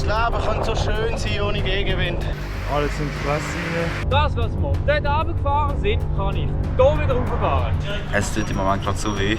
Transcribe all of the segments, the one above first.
Leben kann so schön sein ohne Gegenwind. Alles in die Fresse. Das, was wir dort runtergefahren sind, kann ich hier wieder rauffahren. Es tut im Moment gerade so weh.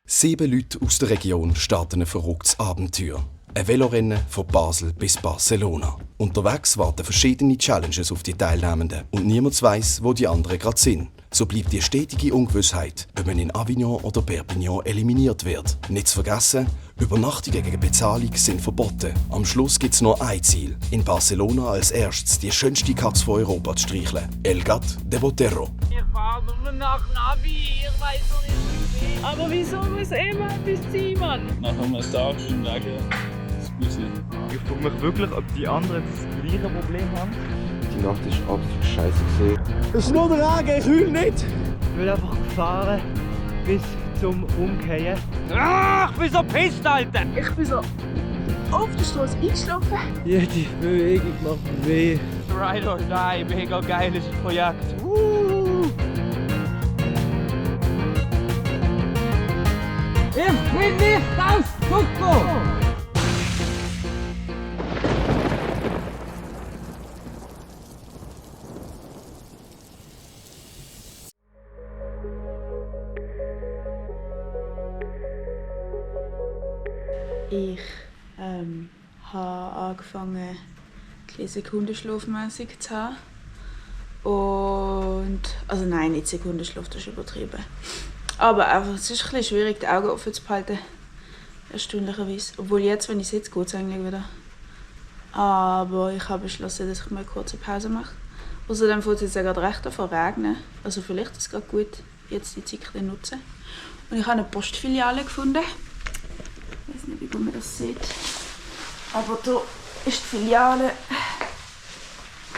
7 Leute aus der Region starten ein verrücktes Abenteuer. Ein Velorennen von Basel bis Barcelona. Unterwegs warten verschiedene Challenges auf die Teilnehmenden und niemand weiss, wo die anderen gerade sind. So bleibt die stetige Ungewissheit, ob man in Avignon oder Perpignan eliminiert wird. Nicht zu vergessen, Übernachtungen gegen Bezahlung sind verboten. Am Schluss gibt es nur ein Ziel: in Barcelona als erstes die schönste Katze von Europa zu streicheln. El Gat de Botero. Ich fahre nur nach Navi, ich weiß noch nicht, wie. Aber wieso muss immer etwas sein, Mann? Nach einem Tag im Regen. Ich frage mich wirklich, ob die anderen das gleiche Problem haben. Die Nacht ist absolut scheiße gewesen. Es ist nur der Regen, ich heule nicht! Ich will einfach fahren bis zum Umkehren. Ach, ich bin so pisst, Alter! Ich bin so auf der Straße eingeschlafen. Jede Bewegung macht weh. Ride or die, mega geiles Projekt. Ich bin nicht aus Kuckuck! Ich habe angefangen, ein bisschen sekundenschlafmässig zu haben. Und, also nein, nicht Sekundenschlaf, das ist übertrieben. Aber einfach, es ist ein bisschen schwierig, die Augen offen zu behalten. Erstaunlicherweise. Obwohl jetzt, wenn ich sitze, geht es eigentlich wieder. Aber ich habe beschlossen, dass ich mal eine kurze Pause mache. Außerdem fängt es jetzt ja gerade recht an zu regnen. Also vielleicht ist es gerade gut, jetzt die Zeit zu nutzen. Und ich habe eine Postfiliale gefunden. Ich weiß nicht, wie gut man das sieht. Aber hier ist die Filiale.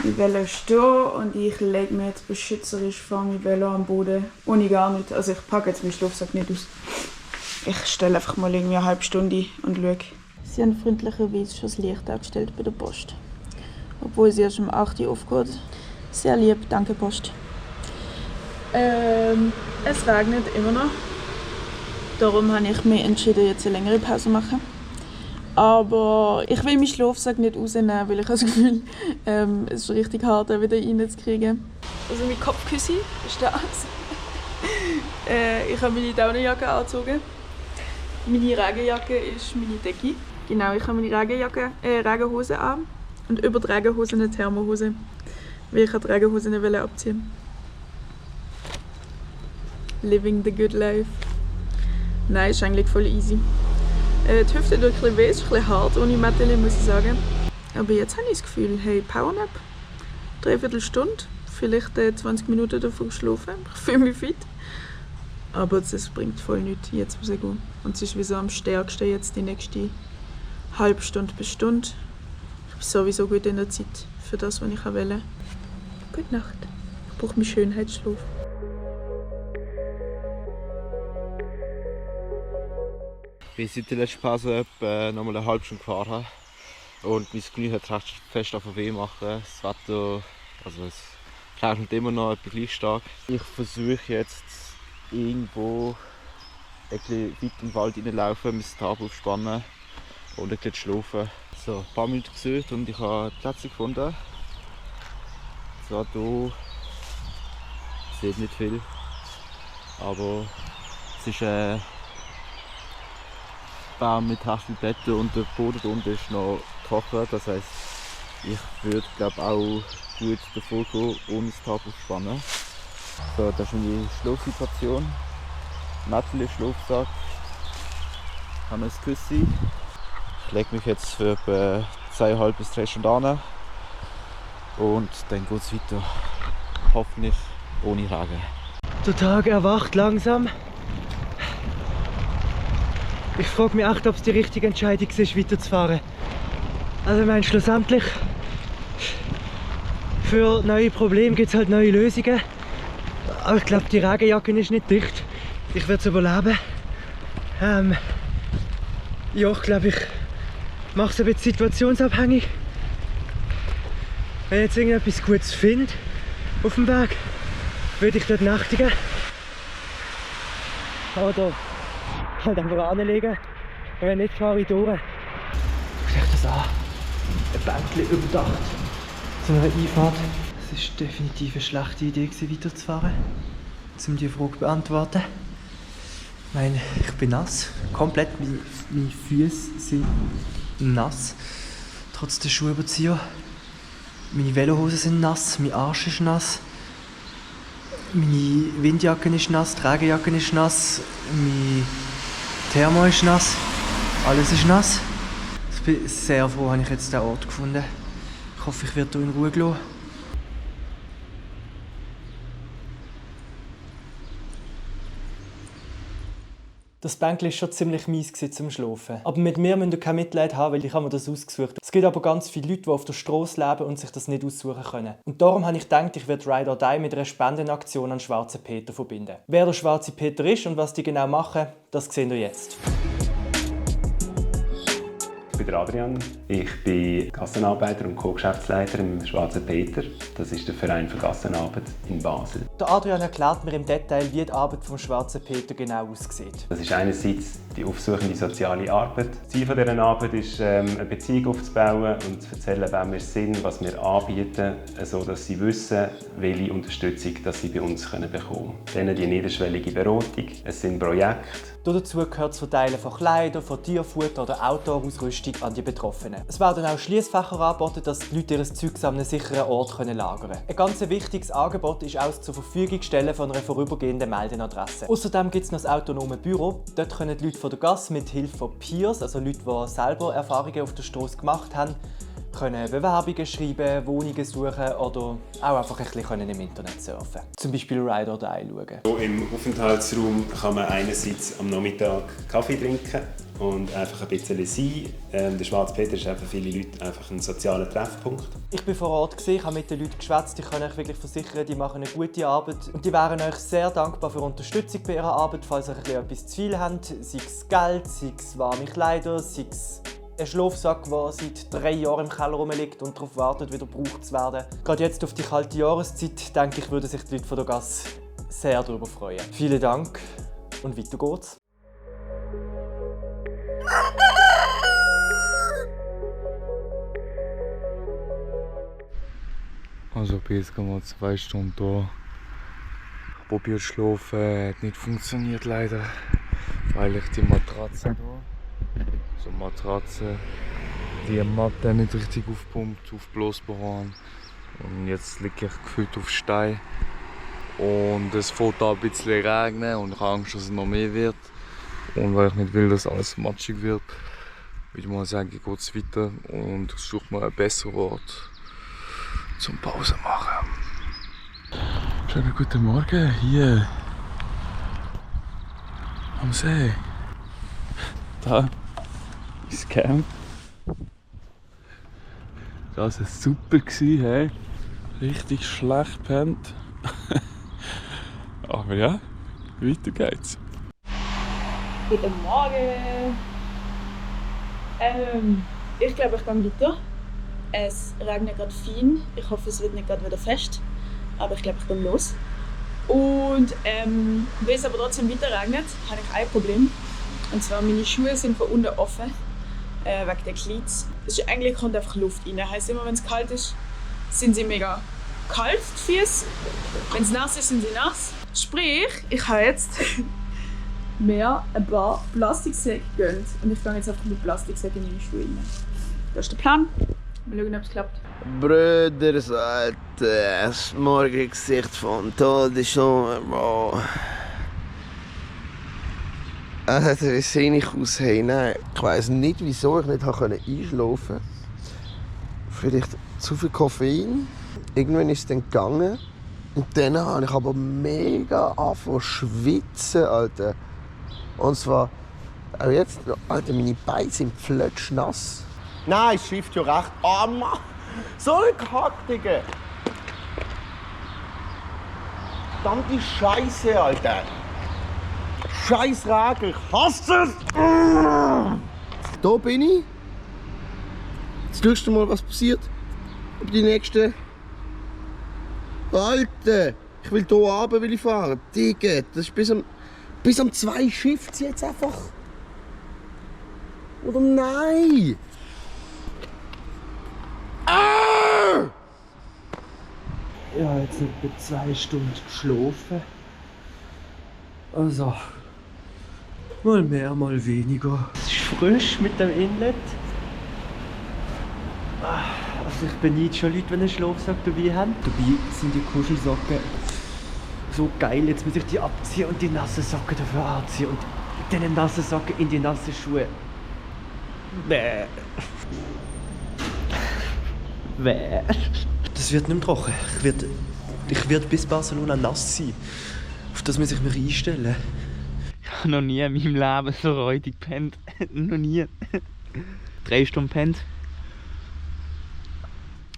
Mein Velo ist hier und ich lege mir jetzt beschützerisch vor mein Velo am Boden. Ohne gar nicht. Also ich packe jetzt meinen Schlafsack nicht aus. Ich stelle einfach mal irgendwie eine halbe Stunde und schaue. Sie haben freundlicherweise schon das Licht angestellt bei der Post. Obwohl sie erst um 8 Uhr aufgeht. Sehr lieb, danke Post. Es regnet immer noch. Darum habe ich mich entschieden, jetzt eine längere Pause zu machen. Aber ich will meinen Schlafsack nicht rausnehmen, weil ich habe das Gefühl, es ist richtig hart, ihn wieder reinzukriegen. Also mein Kopfkissen ist das. Ich habe meine Daunenjacke angezogen. Meine Regenjacke ist meine Decke. Genau, ich habe meine Regenhose an und über die Regenhose eine Thermohose, weil ich die Regenhose nicht abziehen wollte. Living the good life. Nein, ist eigentlich voll easy. Die Hüfte tut ein bisschen weh, ist ein bisschen hart ohne Mätteli, muss ich sagen. Aber jetzt habe ich das Gefühl, hey, Powernap. 3/4 Stunde, vielleicht 20 Minuten davon geschlafen. Ich fühle mich fit. Aber das bringt voll nichts, jetzt rausgehen. Und es ist wie so am stärksten jetzt die nächste halbe Stunde bis Stunde. Ich bin sowieso gut in der Zeit für das, was ich will. Gute Nacht. Ich brauche meinen Schönheitsschlaf. Ich bin seit der letzten Pause etwa noch mal eine halbe Stunde gefahren und mein Knie hat recht fest weh machen. Das Wetter, also es regnet immer noch etwa gleich stark. Ich versuche jetzt irgendwo ein bisschen weit im Wald reinlaufen, mein Stab aufspannen und ein bisschen schlafen. So, ein paar Minuten gesucht und ich habe Plätze gefunden. Zwar hier, ich sehe nicht viel, aber es ist Baum mit recht viel Blättern und der Boden unten ist noch trocken. Das heisst, ich würde auch gut davor gehen, ohne das Tab aufspannen. So, das ist meine Schlafsituation. Mätteli, Schlafsack, ich habe ein Küssi. Ich lege mich jetzt für etwa 2,5 bis 3 Stunden an und dann geht es weiter. Hoffentlich ohne Regen. Der Tag erwacht langsam. Ich frage mich echt, ob es die richtige Entscheidung ist, weiterzufahren. Also ich meine, schlussendlich, für neue Probleme gibt es halt neue Lösungen. Aber ich glaube, die Regenjacke ist nicht dicht. Ich werde es überleben. Ja, ich glaube, ich mache es ein bisschen situationsabhängig. Wenn ich jetzt irgendetwas Gutes finde auf dem Weg, würde ich dort nächtigen. Oder halt einfach anlegen. Und wenn nicht, fahre ich durch. Das ist echt So, ein Bänkchen überdacht zu einer Einfahrt. Es war definitiv eine schlechte Idee, weiterzufahren, um diese Frage zu beantworten. Ich meine, ich bin nass, komplett, meine Füße sind nass, trotz der Schuhüberzieher. Meine Velohosen sind nass, mein Arsch ist nass, meine Windjacke ist nass, die Regenjacke ist nass, mein Thermo ist nass, alles ist nass. Ich bin sehr froh, dass ich jetzt diesen Ort gefunden habe. Ich hoffe, ich werde hier in Ruhe gelassen. Das Bänkchen war schon ziemlich mies zum Schlafen. Aber mit mir müsst ihr kein Mitleid haben, weil ich habe mir das ausgesucht. Es gibt aber ganz viele Leute, die auf der Straße leben und sich das nicht aussuchen können. Und darum habe ich gedacht, ich werde Ride or Die mit einer Spendenaktion an Schwarzen Peter verbinden. Wer der Schwarze Peter ist und was die genau machen, das seht ihr jetzt. Ich bin Adrian, ich bin Gassenarbeiter und Co-Geschäftsleiter im Schwarzen Peter. Das ist der Verein für Gassenarbeit in Basel. Der Adrian erklärt mir im Detail, wie die Arbeit vom Schwarzen Peter genau aussieht. Das ist einerseits die aufsuchende soziale Arbeit. Das Ziel dieser Arbeit ist, eine Beziehung aufzubauen und zu erzählen, wer wir sind, was wir anbieten, sodass sie wissen, welche Unterstützung dass sie bei uns bekommen können. Dann die niederschwellige Beratung. Es sind Projekte. Dazu gehört das Verteilen von Kleidern, von Tierfutter oder Outdoor-Ausrüstung an die Betroffenen. Es werden auch Schliessfächer angeboten, dass die Leute ihr Zeug an einem sicheren Ort lagern können. Ein ganz wichtiges Angebot ist auch das zur Verfügung stellen von einer vorübergehenden Meldenadresse. Außerdem gibt es noch das autonome Büro. Dort können die Leute von der Gasse mit Hilfe von Peers, also Leute, die selber Erfahrungen auf der Straße gemacht haben, können Bewerbungen schreiben, Wohnungen suchen oder auch einfach ein bisschen im Internet surfen. Zum Beispiel Ride or Die schauen. So im Aufenthaltsraum kann man einerseits am Nachmittag Kaffee trinken und einfach ein bisschen sein. Der Schwarze Peter ist für viele Leute einfach ein sozialer Treffpunkt. Ich war vor Ort, ich habe mit den Leuten geschwätzt. Ich kann euch wirklich versichern, die machen eine gute Arbeit. Und die wären euch sehr dankbar für Unterstützung bei ihrer Arbeit, falls ihr etwas zu viel habt. Sei es Geld, sei es warme Kleider, sei es ein Schlafsack, der seit 3 Jahren im Keller rumliegt und darauf wartet, wieder gebraucht zu werden. Gerade jetzt auf die kalte Jahreszeit, denke ich, würden sich die Leute von der Gasse sehr darüber freuen. Vielen Dank und weiter geht's. Also ich bin jetzt mal 2 Stunden da. Ich probiere zu schlafen, hat nicht funktioniert leider, weil ich die Matratze hier, so Matratze, die Matte nicht richtig aufpumpt, aufblasbar habe. Und jetzt liege ich gefühlt auf Stein. Und es fängt an ein bisschen regnen und ich habe Angst, dass es noch mehr wird. Und weil ich nicht will, dass alles matschig wird, würde ich mal sagen, geht es weiter und ich suche mal einen besseren Ort zum Pause machen. Schönen guten Morgen hier am See. Da ist das Camp. Das war super, hey. Richtig schlecht gepennt. Aber ja, weiter geht's. Guten Morgen! Ich glaube, ich gehe weiter. Es regnet gerade fein. Ich hoffe, es wird nicht gerade wieder fest. Aber ich glaube, ich gehe los. Und weil es aber trotzdem weiter regnet, habe ich ein Problem. Und zwar, meine Schuhe sind von unten offen. Wegen der Glieds. Eigentlich kommt einfach Luft rein. Das heisst, immer wenn es kalt ist, sind sie mega kalt, die Füße. Wenn es nass ist, sind sie nass. Sprich, ich habe jetzt mir ein paar Plastiksäcke gegönnt. Und ich gehe jetzt einfach mit Plastiksäcken in meine Schuhe rein. Das ist der Plan. Mal schauen, ob es klappt. Brüders, Alter, das Morgengesicht von Tod ist schon... Bro. Alter, wie sehe ich aus? Hey, nein, ich weiss nicht, wieso ich nicht einschlafen konnte. Vielleicht zu viel Koffein. Irgendwann ist es dann gegangen. Und dann habe ich aber mega angefangen zu schwitzen, Alter. Und zwar, auch jetzt, Alter, meine Beine sind flötschnass. Nein, es schifft ja recht. Oh Mann! So ein Kack, Digga! Verdammte Scheiße, Alter! Scheiß Regen, ich hasse es! Da bin ich. Jetzt schaust du mal, was passiert. Über die nächsten... Alter! Ich will hier runter fahren. Digga, das ist bis am 2 schifft es jetzt einfach. Oder nein? Ich habe jetzt etwa 2 Stunden geschlafen. Also, mal mehr, mal weniger. Es ist frisch mit dem Inlet. Also ich beneide schon Leute, die einen Schlafsack dabei haben. Dabei sind die Kuschelsocken so geil. Jetzt muss ich die abziehen und die nassen Socken dafür anziehen. Und mit diesen nassen Socken in die nassen Schuhe. Bäh. Bäh. Das wird nicht mehr trocken. Ich werd bis Barcelona nass sein. Auf das muss ich mich einstellen. Ich habe noch nie in meinem Leben so räudig gepennt. Noch nie. 3 Stunden gepennt.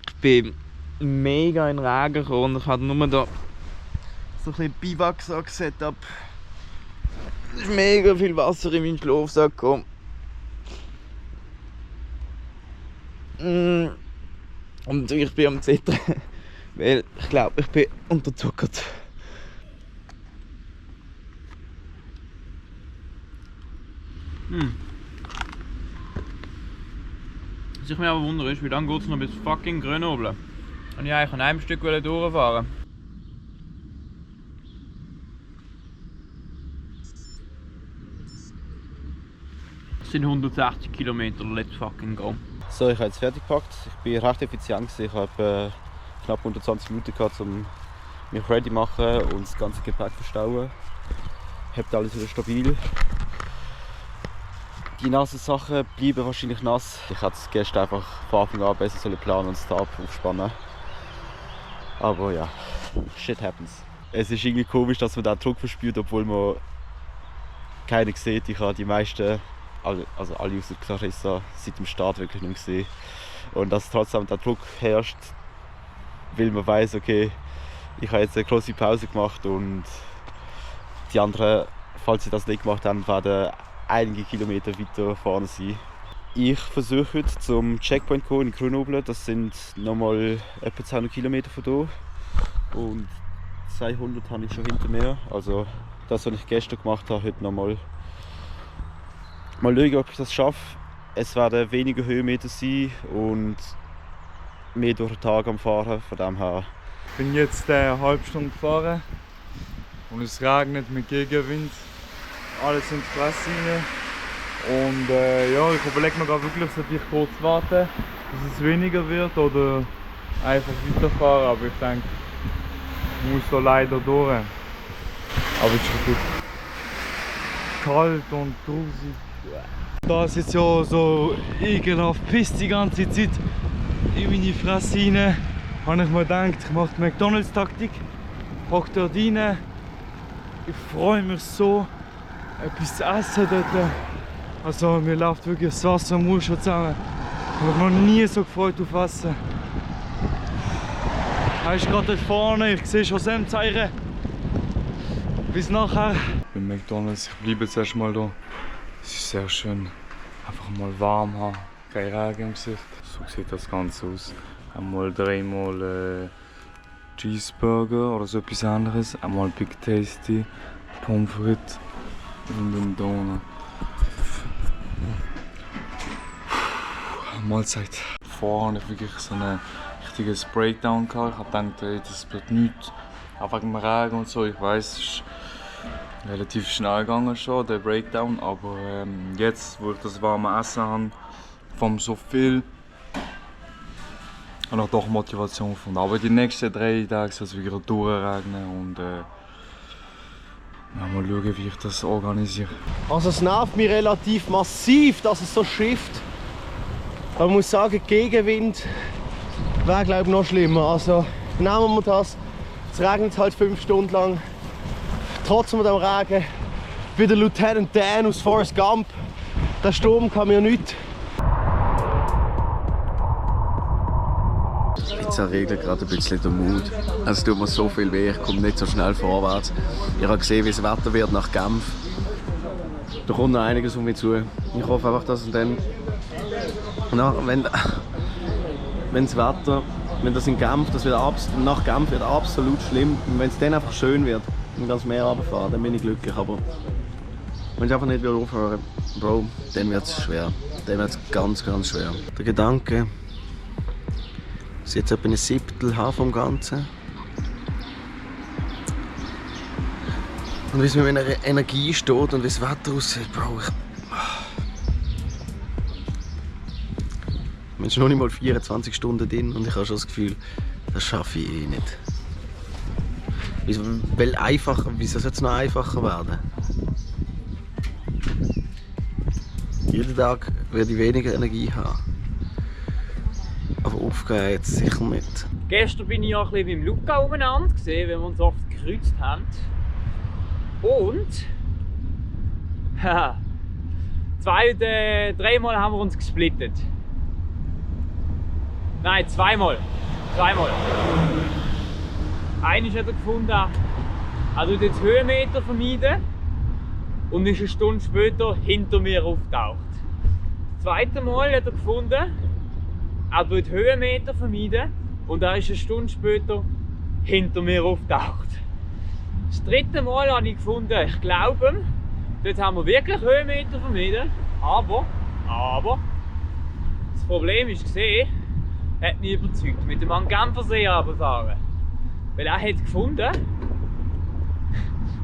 Ich bin mega in den Regen gekommen und ich hatte nur da so ein bisschen Biwaksack-Setup. Es ist mega viel Wasser in meinen Schlafsack gekommen. Und ich bin am Zittern, weil ich glaube, ich bin unterzuckert. Was ich mich aber wundere ist, wie lange geht es noch bis fucking Grenoble? Und ich eigentlich an einem Stück durchfahren. Das sind 160 Kilometer, let's fucking go. So, ich habe jetzt fertig gepackt. Ich bin recht effizient. Ich habe knapp 120 Minuten gehabt, um mich ready zu machen und das ganze Gepäck verstauen. Ich habe alles wieder stabil. Die nassen Sachen bleiben wahrscheinlich nass. Ich hätte es gestern einfach von Anfang an besser planen und das Tab aufspannen. Aber ja, shit happens. Es ist irgendwie komisch, dass man den Druck verspürt, obwohl man keinen sieht. Ich habe die meisten, also alle außer Clarissa, seit dem Start wirklich nicht gesehen. Und dass trotzdem der Druck herrscht, weil man weiß, okay, ich habe jetzt eine große Pause gemacht und die anderen, falls sie das nicht gemacht haben, werden einige Kilometer weiter vorne sein. Ich versuche heute zum Checkpoint zu kommen in Grenoble. Das sind nochmal etwa 200 Kilometer von hier. Und 200 habe ich schon hinter mir. Also das, was ich gestern gemacht habe, heute nochmal. Mal schauen, ob ich das schaffe. Es werden weniger Höhenmeter sein und mehr durch den Tag am Fahren. Von dem her. Ich bin jetzt eine halbe Stunde gefahren und es regnet mit Gegenwind. Alles in die Fresse rein. Und ja, ich überlege mir gerade wirklich, ob ich kurz warten, dass es weniger wird oder einfach weiterfahren. Aber ich denke, ich muss da leider durch. Aber es ist schon gut. Kalt und drusig. Da es jetzt ja so ekelhaft pisst die ganze Zeit in meine Fresse rein, habe ich mir gedacht, ich mache die McDonalds-Taktik, packe dort rein. Ich freue mich so, etwas zu essen dort. Also mir läuft wirklich das Wasser am Mund schon zusammen. Ich habe mich noch nie so gefreut auf Essen. Er ist gerade dort vorne, ich sehe schon das Zeichen. Bis nachher. Bei McDonalds, ich bleibe jetzt erstmal da. Es ist sehr schön, einfach mal warm haben, kein Regen im Gesicht. So sieht das Ganze aus. Einmal 3-mal Cheeseburger oder so etwas anderes. Einmal Big Tasty, Pommes frites und einen Donut. Mahlzeit. Vorher hatte ich wirklich so einen richtiges Breakdown gehabt. Ich habe gedacht, ey, das wird nichts. Auch wegen dem Regen und so. Ich weiß, es ist relativ schnell gegangen schon, der Breakdown. Aber jetzt, wo ich das warme Essen habe, von so viel, habe ich doch Motivation gefunden. Aber die nächsten 3 Tage soll es wieder durchregnen und mal schauen, wie ich das organisiere. Also es nervt mich relativ massiv, dass es so schifft. Man muss sagen, Gegenwind wäre glaube ich noch schlimmer. Also nehmen wir das. Es regnet halt 5 Stunden lang. Trotzdem mit dem Regen. Wie der Lieutenant Dan aus Forrest Gump. Der Sturm kann mir nichts. Ich zerregle gerade ein bisschen den Mut. Es tut mir so viel weh, ich komme nicht so schnell vorwärts. Ich habe gesehen, wie das Wetter wird nach Genf. Da kommt noch einiges um mich zu. Ich hoffe einfach, dass es dann, wenn das Wetter, wenn das in Genf, das wird nach Genf wird absolut schlimm. Und wenn es dann einfach schön wird und das Meer runterfahren, dann bin ich glücklich. Aber wenn ich einfach nicht aufhören will, Bro, dann wird es schwer. Dann wird es ganz, ganz schwer. Der Gedanke, dass ich jetzt etwa ein Siebtel habe vom Ganzen, Und wie es mit meiner Energie steht und wie das Wetter aussieht, Bro, ich bin schon noch nicht mal 24 Stunden drin und ich habe schon das Gefühl, das schaffe ich eh nicht. Wieso soll es noch einfacher werden? Jeden Tag werde ich weniger Energie haben. Aber aufgehen jetzt sicher nicht. Gestern bin ich ja ein bisschen mit dem Luca umeinander gesehen, wenn wir uns oft gekreuzt haben. Und dreimal haben wir uns gesplittet. Nein, zweimal. Einmal hat er gefunden, er tut jetzt Höhenmeter vermeiden und ist eine Stunde später hinter mir auftaucht. Das zweite Mal hat er gefunden, er tut Höhenmeter vermeiden und er ist eine Stunde später hinter mir auftaucht. Das dritte Mal habe ich gefunden, ich glaube, dort haben wir wirklich Höhenmeter vermeiden, aber das Problem ist gesehen, er hat mich überzeugt, mit dem Genfersee runterfahren. Weil er hat gefunden,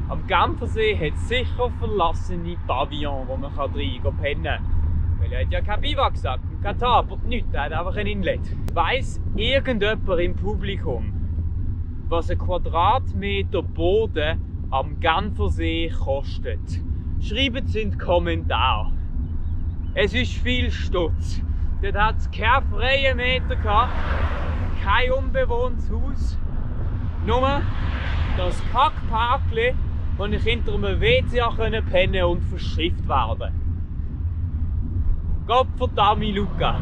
am Genfersee hat es sicher verlassene Pavillon, wo man rein pennen kann. Weil er hat ja kein Biwaksack und kein Tab und nichts, er hat einfach ein Inlet. Weiss irgendjemand im Publikum, was ein Quadratmeter Boden am Genfersee kostet? Schreibt es in die Kommentare. Es ist viel Stutz. Dort hat es keine freien Meter gehabt, kein unbewohntes Haus. Nur das Kackparkli, wo ich hinter einem WC pennen und verschifft werden. Gottverdammt, Luca!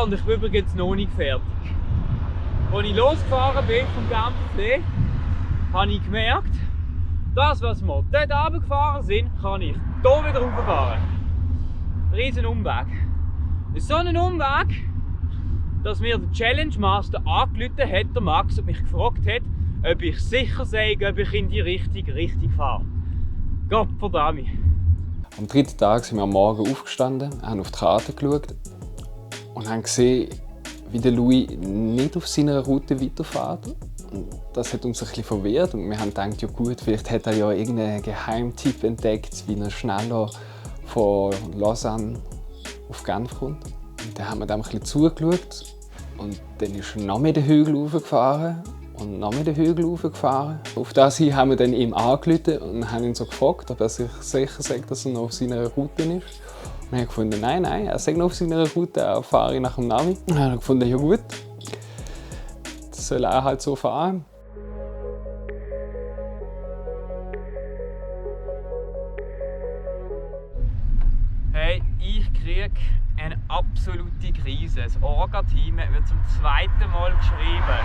Und ich bin übrigens noch nicht fertig. Als ich losgefahren bin vom Genfersee, habe ich gemerkt, das, was wir dort runtergefahren sind, kann ich hier wieder rauffahren. Riesen Umweg. Es ist so ein Umweg, dass mir der Challenge Master angerufen hat, der Max, und mich gefragt hat, ob ich sicher sei, ob ich in die Richtung richtig fahre. Gottverdammt. Am dritten Tag sind wir am Morgen aufgestanden, haben auf die Karte geschaut und haben gesehen, wie der Louis nicht auf seiner Route weiterfährt. Das hat uns ein bisschen verwirrt und wir haben gedacht, ja gut, vielleicht hat er ja irgendeinen Geheimtipp entdeckt, wie er schneller von Lausanne auf Genf kommt. Und dann haben wir dem ein bisschen zugeschaut und dann ist er noch mehr den Hügel hochgefahren und noch mehr den Hügel hochgefahren. Auf das hin haben wir dann ihm angerufen und haben ihn so gefragt, ob er sich sicher sagt, dass er noch auf seiner Route ist. Und wir haben gefunden, nein, er sagt noch auf seiner Route, er fahre ich nach dem Navi. Und dann haben wir gefunden, ja gut, das soll er halt so fahren. Hey, ich kriege eine absolute Krise. Das Orga-Team hat mir zum zweiten Mal geschrieben,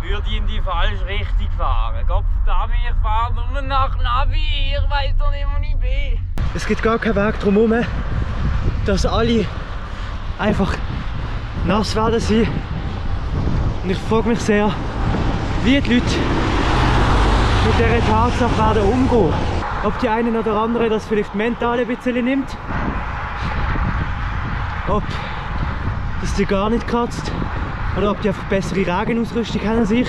ich würde in die falsche Richtung fahren. Gottverdammt, ich fahre nur nach Navi, ich weiss doch nicht, wo ich bin. Es gibt gar keinen Weg drum herum, dass alle einfach nass werden sein. Und ich frage mich sehr, wie die Leute mit dieser Tatsache werden umgehen. Ob die einen oder andere das vielleicht mental ein bisschen nimmt, ob das die gar nicht kratzt oder ob die einfach bessere Regenausrüstung haben als ich.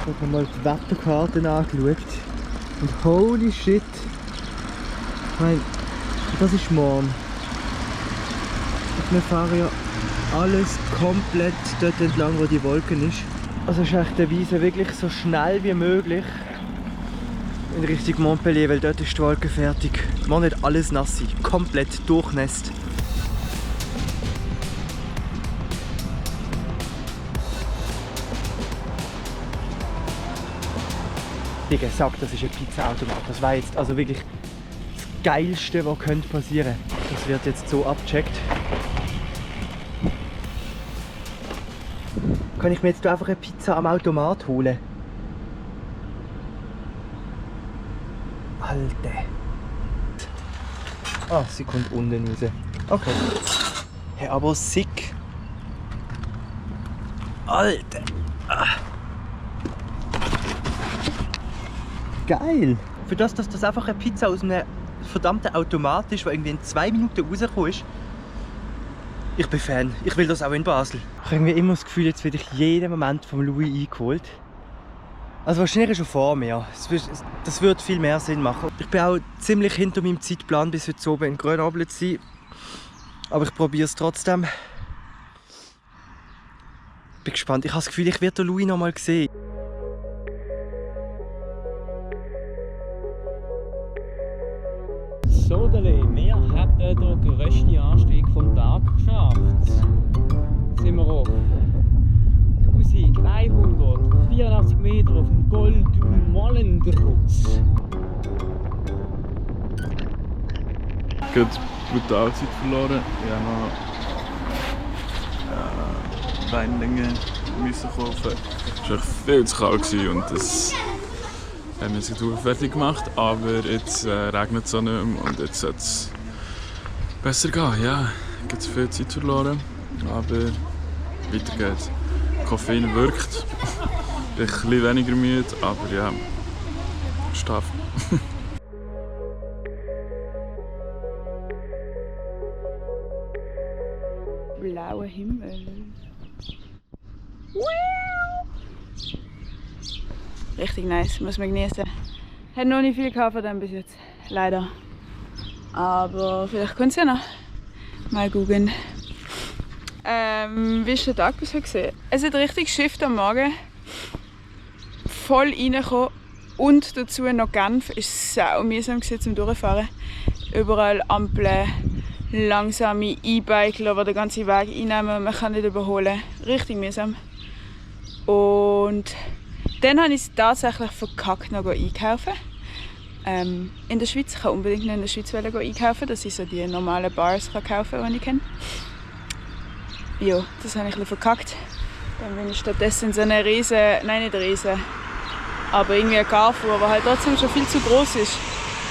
Ich habe mal die Wetterkarten angeschaut und holy shit, ich meine, das ist morgen. Und wir fahren ja alles komplett dort entlang, wo die Wolken ist. Also ist echt der Weise wirklich so schnell wie möglich in Richtung Montpellier, weil dort ist die Wolke fertig. Mal nicht alles nass sein, komplett durchnässt. Wie gesagt, das ist ein Pizza-Automat. Das war jetzt also wirklich das Geilste, was passieren könnte. Das wird jetzt so abgecheckt. Kann ich mir jetzt einfach eine Pizza am Automat holen? Alter. Ah, sie kommt unten raus. Okay. Hey, aber sick. Alter. Ah. Geil. Für das, dass das einfach eine Pizza aus einem verdammten Automat ist, der irgendwie in 2 Minuten rausgekommen ist. Ich bin Fan. Ich will das auch in Basel. Ich habe irgendwie immer das Gefühl, jetzt werde ich jeden Moment vom Louis eingeholt. Also wahrscheinlich schon vor mir. Das würde viel mehr Sinn machen. Ich bin auch ziemlich hinter meinem Zeitplan, bis heute oben in Grenoble zu sein. Aber ich probiere es trotzdem. Ich bin gespannt. Ich habe das Gefühl, ich werde den Louis noch mal sehen. So, wir haben den grössten Anstieg vom Tag geschafft. Jetzt sind wir auf 1184 Meter auf dem Col du Mollendruz. Ich habe brutal Zeit verloren. Ich habe noch Weinlänge kaufen. Es war viel zu kalt und das haben wir sich fertig gemacht. Aber jetzt regnet es auch nicht mehr und jetzt sollte es besser gehen. Ja, ich habe viel Zeit verloren, aber weiter geht's. Koffein wirkt. Ich bin ein bisschen weniger müde, aber ja, steif. Blauer Himmel. Richtig nice, muss man genießen. Hat noch nicht viel gehabt von dem bis jetzt, leider. Aber vielleicht kommt es ja noch. Mal gucken. Wie ist der Tag bisher gesehen? Es hat richtig geschifft am Morgen. Voll reingekommen. Und dazu noch Genf. Es war sau mühsam zum Durchfahren. Überall Ampeln, langsame E-Bikler, die den ganzen Weg einnehmen. Man kann nicht überholen. Richtig mühsam. Und dann habe ich es tatsächlich verkackt, noch einkaufen. In der Schweiz. Ich kann unbedingt noch in der Schweiz einkaufen, dass ich so die normalen Bars kaufen kann, die ich kenne. Ja, das habe ich ein bisschen verkackt. Dann bin ich stattdessen in so eine riesen, nein nicht riesen, aber irgendwie ein Carrefour, der halt trotzdem schon viel zu groß ist,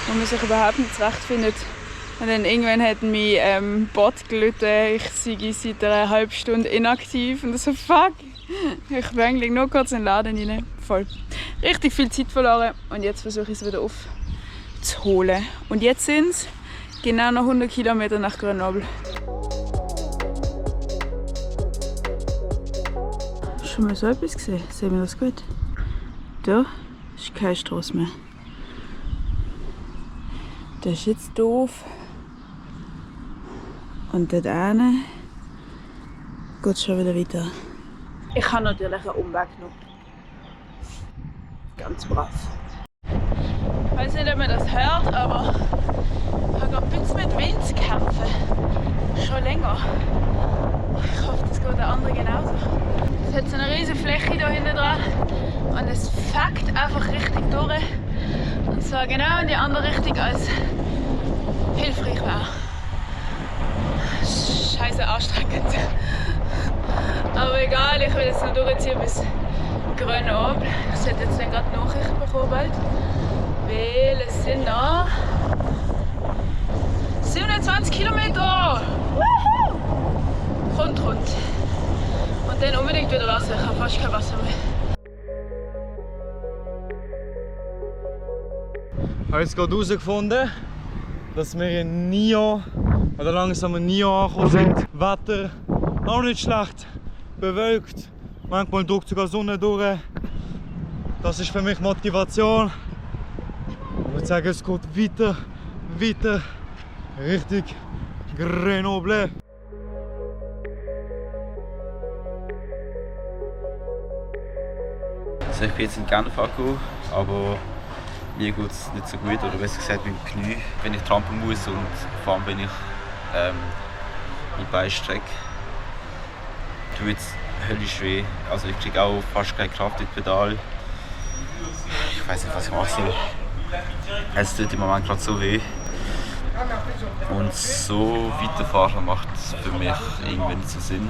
wo man sich überhaupt nicht zurechtfindet. Und dann irgendwann hat mich Bot gelitten, ich sei seit einer halben Stunde inaktiv und so fuck. Ich bin eigentlich nur kurz in den Laden rein. Voll. Richtig viel Zeit verloren und jetzt versuche ich es wieder aufzuholen. Und jetzt sind es genau noch 100 Kilometer nach Grenoble. Schon mal so etwas gesehen? Sehen wir das gut? Da ist keine Straße mehr. Das ist jetzt doof. Und dort hinten geht es schon wieder weiter. Ich habe natürlich einen Umweg genommen. Ganz brav. Ich weiß nicht, ob man das hört, aber ich habe gerade ein bisschen mit Wind zu kämpfen. Schon länger. Ich hoffe, das geht den anderen genauso. Es hat so eine riesige Fläche hier hinten dran und es fegt einfach richtig durch. Und zwar genau in die andere Richtung, als hilfreich wäre. Scheiße anstrengend. Aber egal, ich will jetzt noch durchziehen bis Grenoble. Ich sollte jetzt dann gerade Nachrichten bekommen bald. Weil es sind noch 27 Kilometer! Woohoo! Rund. Und dann unbedingt wieder Wasser. Ich habe fast kein Wasser mehr. Ich habe jetzt gerade herausgefunden, dass wir in Nyon, oder langsam in Nyon angekommen sind. Wetter auch nicht schlecht, bewölkt, manchmal drückt sogar Sonne durch. Das ist für mich Motivation. Ich würde sagen, es geht weiter Richtung Grenoble. Also ich bin jetzt in Genf angekommen, aber mir geht es nicht so gut, oder besser gesagt mit dem Knie. Wenn ich trampeln muss und vor allem wenn ich mein Bein strecke, tut es höllisch weh. Also ich kriege auch fast keine Kraft in das Pedal. Ich weiß nicht, was ich machen soll. Es tut im Moment gerade so weh. Und so weiterfahren macht für mich irgendwie nicht so Sinn.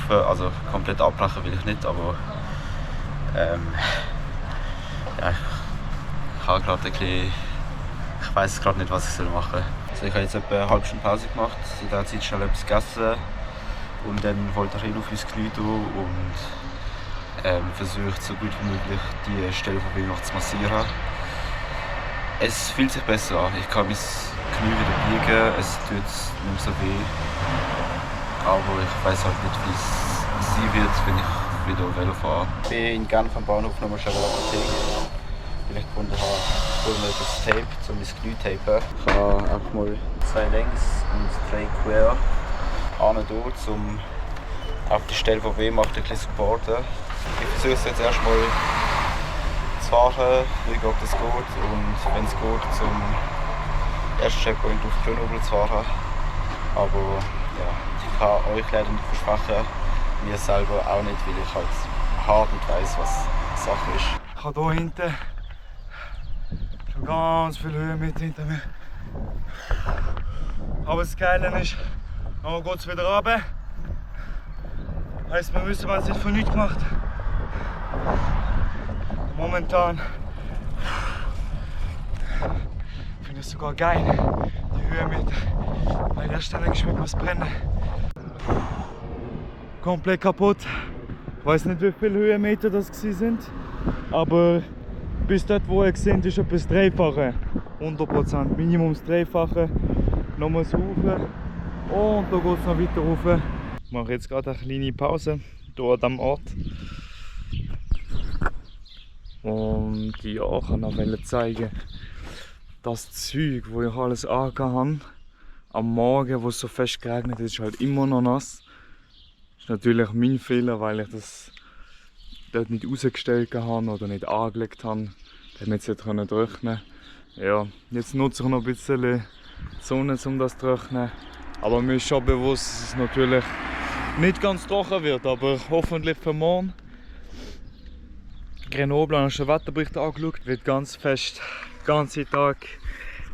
Also komplett abbrechen will ich nicht, aber ja, ich habe gerade ein bisschen, ich weiß gerade nicht, was ich machen soll. Also ich habe jetzt etwa eine halbe Stunde Pause gemacht, in der Zeit schnell etwas gegessen und dann wollte ich auf ins Knie tun und versucht so gut wie möglich die Stelle von mir noch zu massieren. Es fühlt sich besser an. Ich kann mein Knie wieder biegen, es tut nicht mehr so weh. Aber ich weiß halt nicht, wie es sein wird, wenn ich wieder Velo fahre. Ich bin in Genf am Bahnhof nochmal schnell in der Apotheke, weil ich gefunden habe, ich hole mir das Tape, um mein Knie zu tapen. Ich habe einfach mal 2 längs und 3 quer hin, um auf die Stelle, die weh macht, ein bisschen zu supporten. Ich versuche es jetzt erstmal zu fahren, schauen, ob das geht und wenn es geht, zum ersten Checkpoint auf Grenoble zu fahren. Aber ja, ich kann euch leider nicht versprechen, mir selber auch nicht, weil ich halt hart nicht weiss, was die Sache ist. Ich habe hier hinten schon ganz viel Höhenmeter hinter mir. Aber das Geile ist, dann geht es wieder runter. Heisst, wir wissen, man hat es nicht von nichts gemacht. Momentan finde ich es sogar geil, die Höhenmeter. Weil der Stelle geschmeckt was brennen. Komplett kaputt. Ich weiß nicht, wie viele Höhenmeter das sind, aber bis dort, wo ihr seht, ist etwas Dreifache. 100%, Minimum das Dreifache. Nochmals rauf und da geht es noch weiter rauf. Ich mache jetzt gerade eine kleine Pause hier an diesem Ort. Und ja, ich kann noch zeigen, das Zeug, wo ich alles angehabt habe, am Morgen, wo es so fest geregnet ist, ist halt immer noch nass. Das ist natürlich mein Fehler, weil ich das dort nicht rausgestellt habe oder nicht angelegt habe. Da hätte man jetzt nicht trocknen. Ja, jetzt nutze ich noch ein bisschen die Sonne, um das zu trocknen. Aber mir ist schon bewusst, dass es natürlich nicht ganz trocken wird, aber hoffentlich für morgen. Grenoble, habe ich den Wetterbericht angeschaut, wird ganz fest, den ganzen Tag,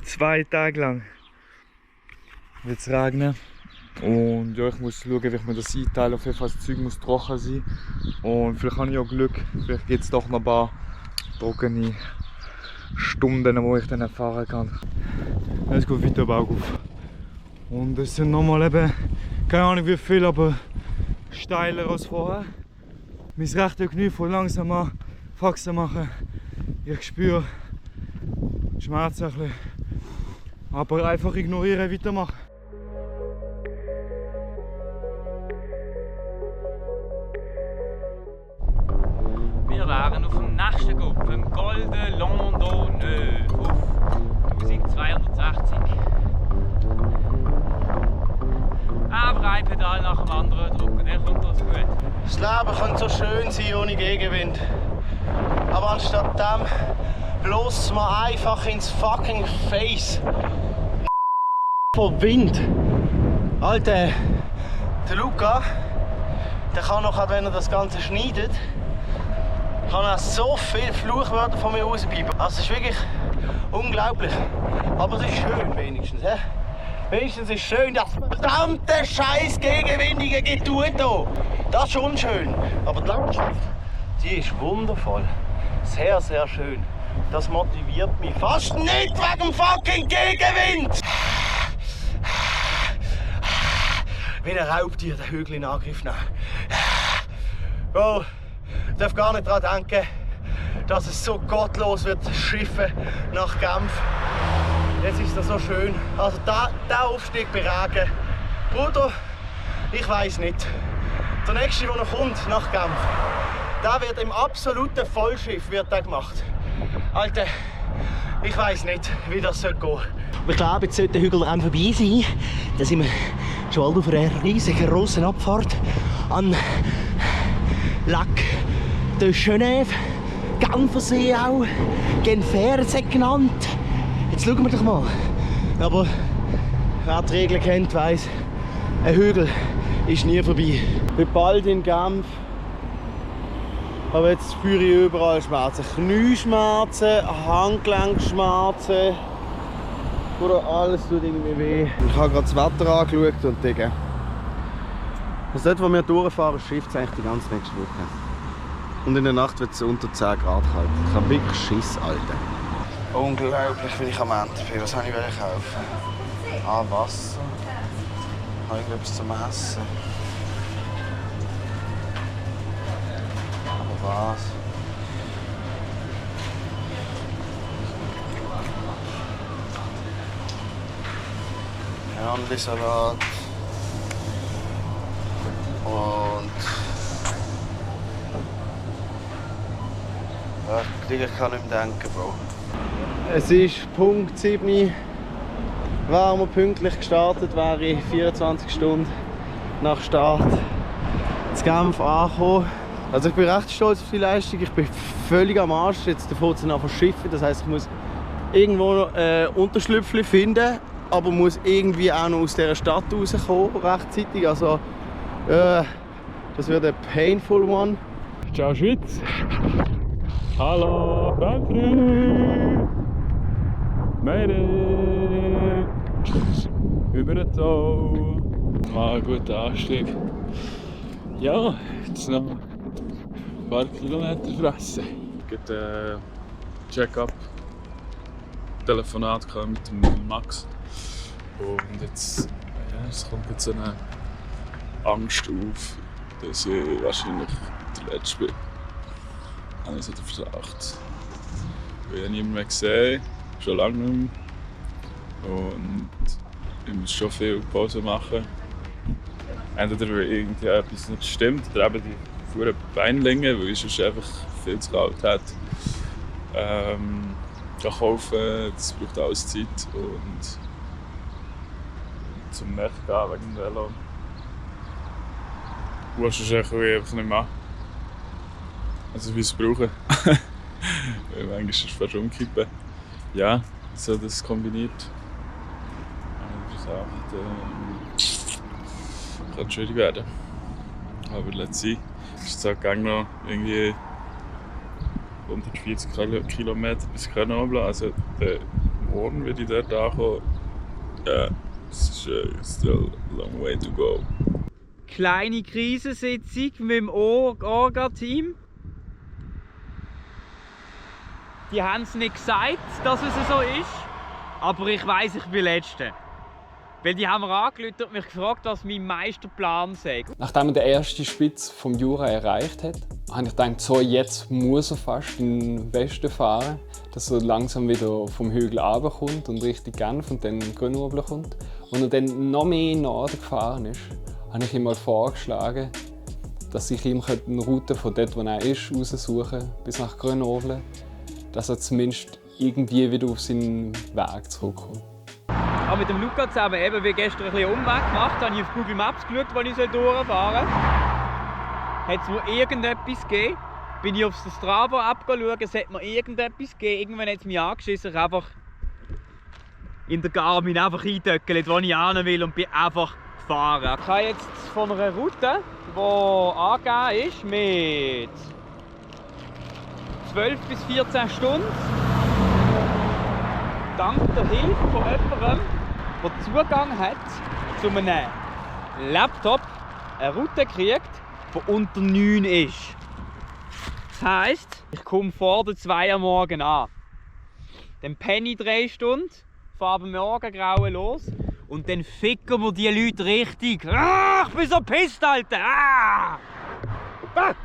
2 Tage lang wird es regnen. Und ja, ich muss schauen, wie ich mir das einteile. Auf jeden Fall das Zeug muss trocken sein. Und vielleicht habe ich auch Glück, vielleicht gibt es doch noch ein paar trockene Stunden, wo ich dann fahren kann. Es geht weiter bergauf. Und es sind nochmal eben, keine Ahnung wie viel, aber steiler als vorher. Mein rechtes Knie voll langsam an Faxen machen. Ich spüre Schmerz ein bisschen. Aber einfach ignorieren, weitermachen. Wir waren auf dem nächsten Gipfel, dem Col de Landonneuve auf 1260. Aber ein Pedal nach dem anderen drücken, dann kommt das gut. Das Leben kann so schön sein ohne Gegenwind. Aber anstatt dem bloß mal einfach ins fucking Face. Von Wind. Alter, der Luca, der kann noch, wenn er das Ganze schneidet, kann er so viele Fluchwörter von mir rausbleiben. Also es ist wirklich unglaublich. Aber es ist schön wenigstens. He? Wenigstens ist es schön, dass es verdammte scheiß gegenwindige Getue hier. Das ist schon schön. Aber die Landschaft, die ist wundervoll. Sehr, sehr schön. Das motiviert mich fast nicht wegen dem fucking Gegenwind. Wie ein Raubtier den Hügel in Angriff nehmen. Oh, ich darf gar nicht daran denken, dass es so gottlos wird schiffen nach Genf. Jetzt ist das so schön. Also der Aufstieg bei Regen. Bruder, ich weiß nicht. Der nächste, der noch kommt nach Genf, der wird im absoluten Vollschiff wird der gemacht. Alter, ich weiß nicht, wie das gehen soll. Ich glaube, jetzt sollte der Hügel vorbei sein. Da sind wir schon bald auf einer riesigen grossen Abfahrt an Lac de Genève, Genfersee auch, Genfersee genannt. Jetzt schauen wir doch mal. Aber wer die Regeln kennt, weiss, ein Hügel ist nie vorbei. Ich bin bald in Genf. Aber jetzt spüre ich überall Schmerzen. Knieschmerzen, Handgelenkschmerzen. Oder alles tut irgendwie weh. Ich habe gerade das Wetter angeschaut und Digga. Also dort, wo wir durchfahren, schifft es eigentlich die ganze nächste Woche. Und in der Nacht wird es unter 10 Grad kalt. Ich habe wirklich Schiss, Alter. Unglaublich, wie ich am Ende bin. Was wollte ich kaufen? Ah, Wasser. Habe ich etwas zum Essen? Aber was? Mandelsalat und ich kann nicht mehr denken, Bro. Es ist Punkt 7. Wären wir pünktlich gestartet, wäre ich 24 Stunden nach Start in Genf angekommen. Also ich bin recht stolz auf die Leistung. Ich bin völlig am Arsch. Jetzt davor zu verschiffen. Das heisst, ich muss irgendwo Unterschlüpfchen finden, aber muss irgendwie auch noch aus dieser Stadt rauskommen rechtzeitig. Also das wird ein painful one. Ciao Schweiz! Hallo, Country! Mayday! Über den Tau! Mal ein guter Anstieg. Ja, jetzt noch ein paar Kilometer fressen. Ich hatte Check-up, Telefonat mit dem Max. Und jetzt es kommt jetzt eine Angst auf, dass ich wahrscheinlich der Letzte bin. Habe ich so den Verdacht. Ich habe niemanden mehr gesehen, schon lange nicht mehr. Und ich muss schon viel Pause machen. Entweder weil irgendwie etwas nicht stimmt oder eben die verdammten Beinlänge, weil ich sonst einfach viel zu kalt hat. Kaufen, das braucht alles Zeit. Und zum Mech gehen wegen dem Velo. Du willst es einfach nicht machen. Also wie es brauchen. Manchmal ist es fast umkippen. Ja, so das kombiniert. Das kann schwierig werden. Aber let's see. Es ist jetzt noch irgendwie 140 Kilometer bis Grenoble. Also morgen werde ich dort ankommen. Ja, es ist still a long way to go. Kleine Krisensitzung mit dem Orga-Team. Die haben es nicht gesagt, dass es so ist, aber ich weiss, ich bin Letzter. Weil die haben mir angerufen und mich gefragt, was mein Meisterplan sei. Nachdem er den ersten Spitz vom Jura erreicht hat, habe ich gedacht, so, jetzt muss er fast in den Westen fahren, dass er langsam wieder vom Hügel runterkommt und Richtung Genf und dann Grenoble kommt. Und er dann noch mehr in den Norden gefahren ist, habe ich ihm mal vorgeschlagen, dass ich ihm eine Route von dort, wo er ist, raussuchen bis nach Grenoble, dass er zumindest irgendwie wieder auf seinen Weg zurückkommt. Aber mit dem Luca zusammen, eben wie gestern ein bisschen Umweg gemacht, habe ich auf Google Maps geschaut, wo ich durchfahren soll. Hat es mir irgendetwas gegeben? Bin ich auf der Strava abgeschaut, es hat mir irgendetwas gegeben. Irgendwann hat es mich angeschissen, ich einfach in der Garmin einfach eintöckelt, wo ich hin will und bin einfach gefahren. Ich habe jetzt von einer Route, die angegeben ist, mit 12 bis 14 Stunden, dank der Hilfe von jemandem, der Zugang hat zu einem Laptop, eine Route gekriegt, die unter 9 ist. Das heisst, ich komme vor der 2 Uhr morgen an. Dann penne ich 3 Stunden, fahre am Morgengrauen los und dann ficken wir die Leute richtig. Ah, ich bin so pisst, Alter! Ah! Fuck!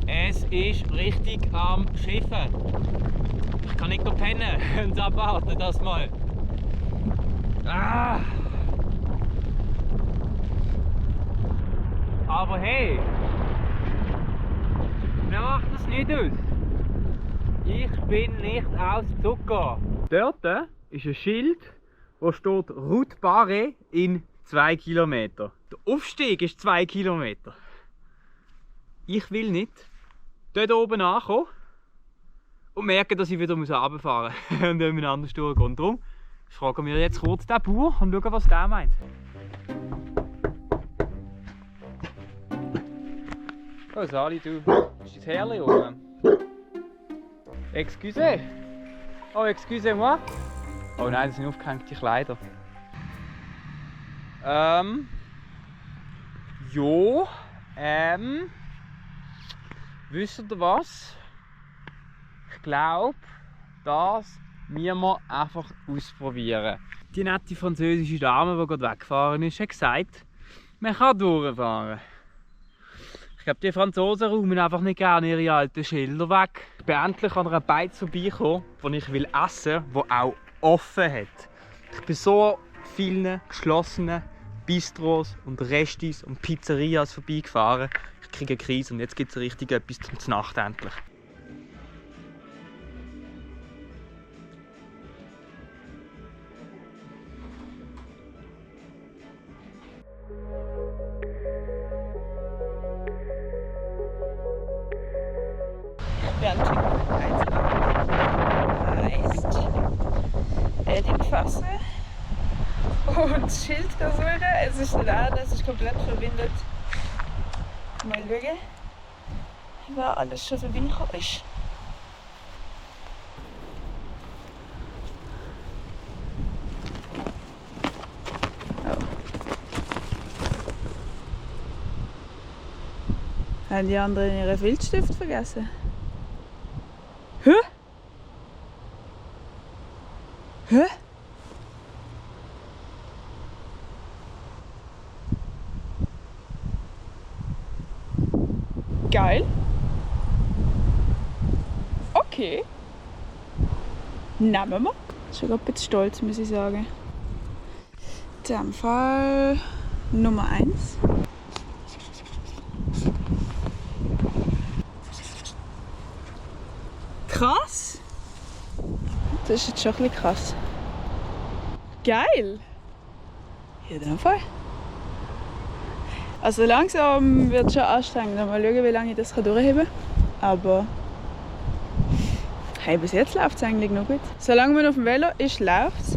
Es ist richtig am Schiffen. Ich kann nicht pennen und abwarten das mal. Ah. Aber hey, mir macht das nicht aus. Ich bin nicht aus Zucker. Dort ist ein Schild, wo steht Route Barré in 2 Kilometer. Der Aufstieg ist 2 Kilometer. Ich will nicht dort oben ankommen und merke, dass ich wieder runterfahren muss und jemand anders durchgehen. Darum fragen wir jetzt kurz den Bauer und schauen, was der meint. Oh Sali, du, ist das Herrli oben? Excuse? Oh, excusez-moi. Oh nein, das sind aufgehängte Kleider. Wisst ihr was? Ich glaube, das müssen wir einfach ausprobieren. Die nette französische Dame, die gerade weggefahren ist, hat gesagt, man kann durchfahren. Ich glaube, die Franzosen räumen einfach nicht gerne ihre alten Schilder weg. Ich bin endlich an einer Beiz vorbeigekommen, die ich essen will, die auch offen hat. Ich war so vielen geschlossenen Bistros und Restis und Pizzerias vorbeigefahren. Ich kriege eine Krise und jetzt gibt es richtig etwas zum Nacht endlich. Fassen und Schild suchen. Es ist nicht an, es ist komplett verbindet. Mal schauen, wer alles schon verbinden ist. Oh. Haben die anderen ihren Filzstift vergessen? Hä? Hä? Geil. Okay. Nehmen wir. Schon ein bisschen stolz, muss ich sagen. In diesem Fall Nummer 1. Krass. Das ist jetzt schon ein bisschen krass. Geil. In dem Fall. Also langsam wird es schon anstrengend. Mal schauen, wie lange ich das durchheben kann. Aber hey, bis jetzt läuft es eigentlich noch gut. Solange man auf dem Velo ist, läuft es.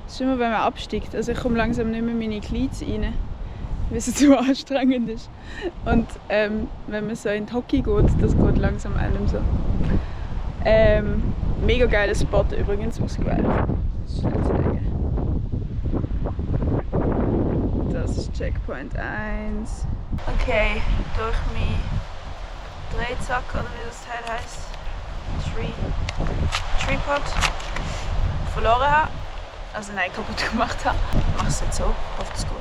Das ist immer, wenn man absteigt. Also ich komme langsam nicht mehr in meine Glieds rein, weil es zu anstrengend ist. Und wenn man so in die Hockey geht, das geht langsam einem so. Mega geiler Spot übrigens ausgewählt. Das ist schnell zu legen. Das ist Checkpoint 1. Okay, durch meinen Drehzack oder wie das Teil heisst, Tripod verloren habe. Also nein, kaputt gemacht habe. Ich mache es jetzt so, hoffe es gut.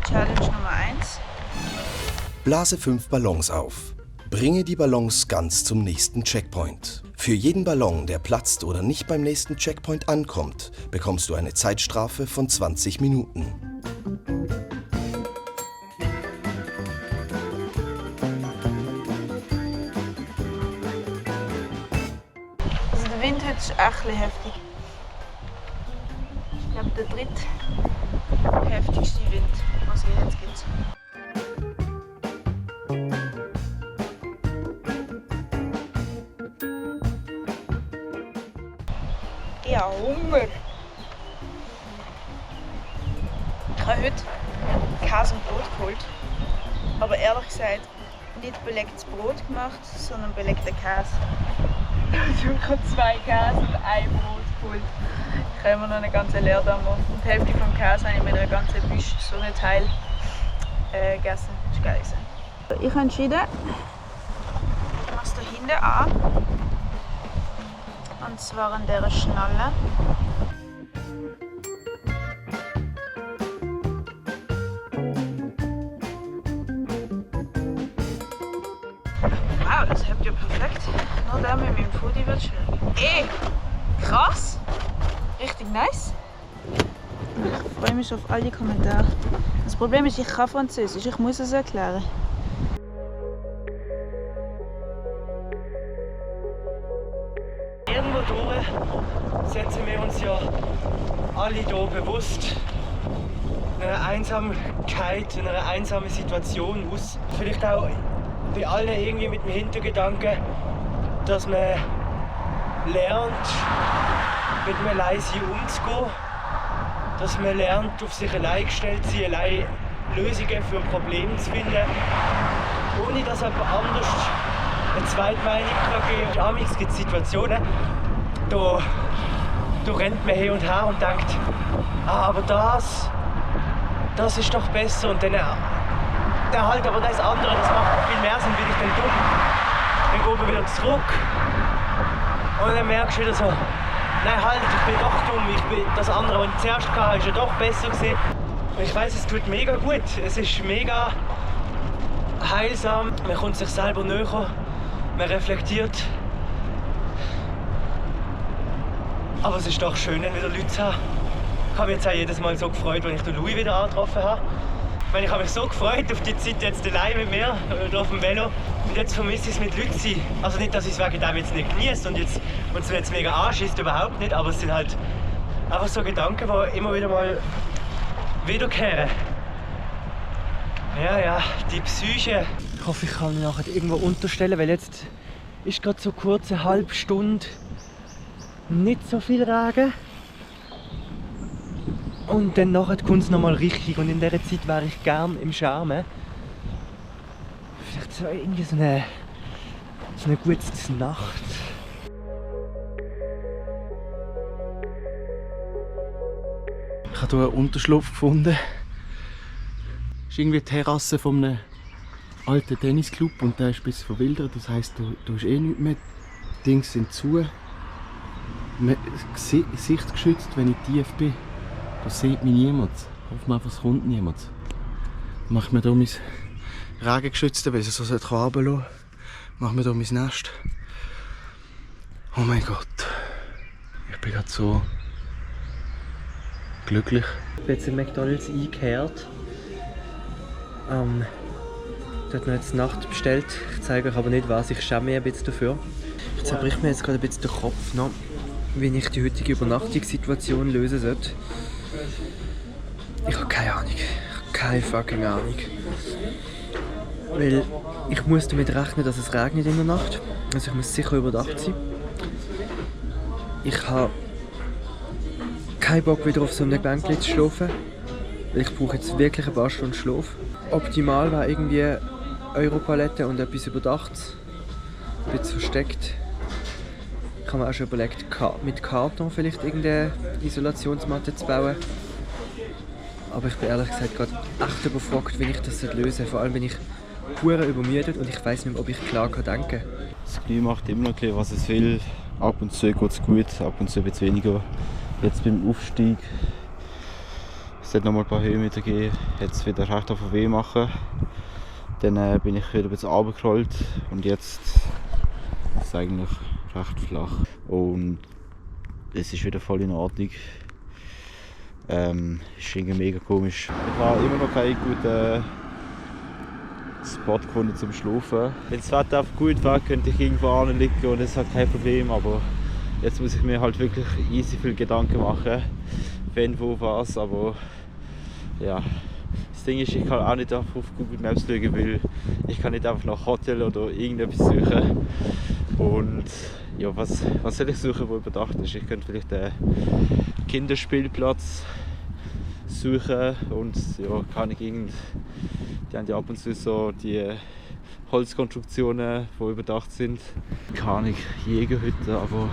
Challenge Nummer 1. Blase 5 Ballons auf. Bringe die Ballons ganz zum nächsten Checkpoint. Für jeden Ballon, der platzt oder nicht beim nächsten Checkpoint ankommt, bekommst du eine Zeitstrafe von 20 Minuten. Also der Wind heute ist echt ein bisschen heftig. Ich glaube der drittheftigste Wind, was es jetzt gibt. Ja, Hunger! Ich habe heute Käse und Brot geholt. Aber ehrlich gesagt, nicht belegtes Brot gemacht, sondern belegter Käse. Ich habe 2 Käse und ein Brot geholt. Ich habe immer noch eine ganze Leerdammer. Und die Hälfte vom Käse habe ich mit einer ganzen Büsche, so ein Teil, gegessen. Das war geil. Ich habe entschieden, ich mache es da hinten an. Und zwar an dieser Schnalle. Wow, das habt ihr perfekt. Nur der mit meinem Foodie wird schwierig. Krass! Richtig nice. Ich freue mich auf all die Kommentare. Das Problem ist, ich kann Französisch, ich muss es erklären. Irgendwo durch setzen wir uns ja alle hier bewusst einer Einsamkeit, einer einsamen Situation aus. Vielleicht auch bei allen irgendwie mit dem Hintergedanken, dass man lernt, mit einem Alleinsein umzugehen, dass man lernt, auf sich allein gestellt zu sein, allein Lösungen für Probleme zu finden, ohne dass jemand anders eine Zweitmeinung geben kann. Amigs gibt es Situationen, da rennt man hin und her und denkt, aber das ist doch besser. Und dann halt, aber das andere, das macht viel mehr Sinn, bin ich dann dumm. Dann geht man wieder zurück und dann merkst du wieder so, nein halt, ich bin doch dumm, das andere, was ich zuerst hatte, ist ja doch besser gewesen. Und ich weiss, es tut mega gut, es ist mega heilsam, man kommt sich selber näher, man reflektiert. Aber es ist doch schön, wieder Leute zu haben, Ich habe mich jetzt auch jedes Mal so gefreut, als ich den Louis wieder angetroffen habe. Ich habe mich so gefreut auf die Zeit jetzt allein mit mir oder auf dem Velo. Und jetzt vermisse ich es mit Leuten zu sein. Also nicht, dass ich es wegen dem jetzt nicht genieße und es jetzt mega anschießt, überhaupt nicht. Aber es sind halt einfach so Gedanken, die immer wieder mal wiederkehren. Ja, die Psyche. Ich hoffe, ich kann mich nachher irgendwo unterstellen, weil jetzt ist gerade so kurz eine halbe Stunde nicht so viel Regen. Und dann nachher kommt es nochmal richtig und in dieser Zeit wäre ich gern im Charme. Vielleicht so irgendwie so eine gute Nacht. Ich habe hier einen Unterschlupf gefunden. Das ist irgendwie die Terrasse von einem alten Tennisclub und der ist ein bisschen verwildert. Das heisst, da ist eh nichts mehr. Die Dinge sind zu. Sicht geschützt, wenn ich tief bin. Da sieht mich niemand. Ich hoffe einfach, es kommt niemand. Dann mache ich mir hier mein Regengeschützte, weil es so runterlassen sollte. Mache mir hier mein Nest. Oh mein Gott. Ich bin gerade so glücklich. Ich bin jetzt in McDonald's eingekehrt. Dort noch jetzt Nacht bestellt. Ich zeige euch aber nicht was, ich schäme mich ein bisschen dafür. Ich zerbrich mir jetzt gerade ein bisschen den Kopf noch, wie ich die heutige Übernachtungssituation lösen sollte. Ich habe keine Ahnung. Ich habe keine fucking Ahnung. Weil ich muss damit rechnen, dass es regnet in der Nacht. Also ich muss sicher überdacht sein. Ich habe keinen Bock wieder auf so einem Bänkchen zu schlafen. Weil ich brauche jetzt wirklich ein paar Stunden Schlaf. Optimal wäre irgendwie Europalette und etwas Überdachtes. Ein bisschen versteckt. Ich habe mir auch schon überlegt, mit Karton vielleicht irgendeine Isolationsmatte zu bauen. Aber ich bin ehrlich gesagt gerade echt überfragt, wie ich das lösen soll. Vor allem bin ich pure übermüdet und ich weiss nicht mehr, ob ich klar denken kann. Das Knie macht immer noch, was es will. Ab und zu geht es gut, ab und zu ein bisschen weniger. Jetzt beim Aufstieg, es hat noch mal ein paar Höhenmeter gegeben, jetzt wieder recht auf weh machen. Dann bin ich wieder ein bisschen runtergerollt und jetzt ist es eigentlich recht flach. Und es ist wieder voll in Ordnung. Ist irgendwie mega komisch. Ich habe immer noch keinen guten Spot gefunden zum Schlafen. Wenn das Wetter einfach gut wäre, könnte ich irgendwo liegen und es hat kein Problem. Aber jetzt muss ich mir halt wirklich easy viel Gedanken machen, wenn, wo, was. Aber ja, das Ding ist, ich kann auch nicht einfach auf Google Maps schauen, weil ich kann nicht einfach nach Hotel oder irgendetwas suchen. Und ja, was soll ich suchen, wo überdacht ist? Ich könnte vielleicht einen Kinderspielplatz suchen und ja, kann ich die haben ja ab und zu so die Holzkonstruktionen, die überdacht sind. Keine Jägerhütte, aber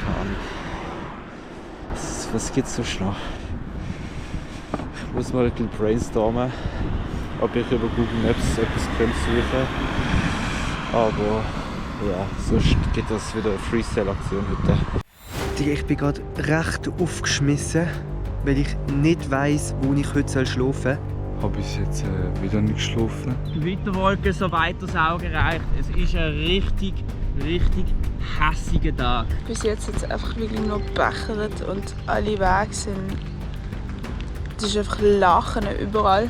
keine Ahnung. Was gibt es so schnell? Ich muss mal ein bisschen brainstormen, ob ich über Google Maps etwas suchen könnte. Aber ja, sonst gibt es wieder eine Freestyle-Aktion heute. Ich bin gerade recht aufgeschmissen, weil ich nicht weiss, wo ich heute schlafen soll. Ich habe bis jetzt wieder nicht geschlafen. Die Wetterwolken so weit das Auge reicht. Es ist ein richtig hässiger Tag. Bis jetzt hat es einfach wirklich nur gebechert und alle Wege sind... Es ist einfach Lachen überall.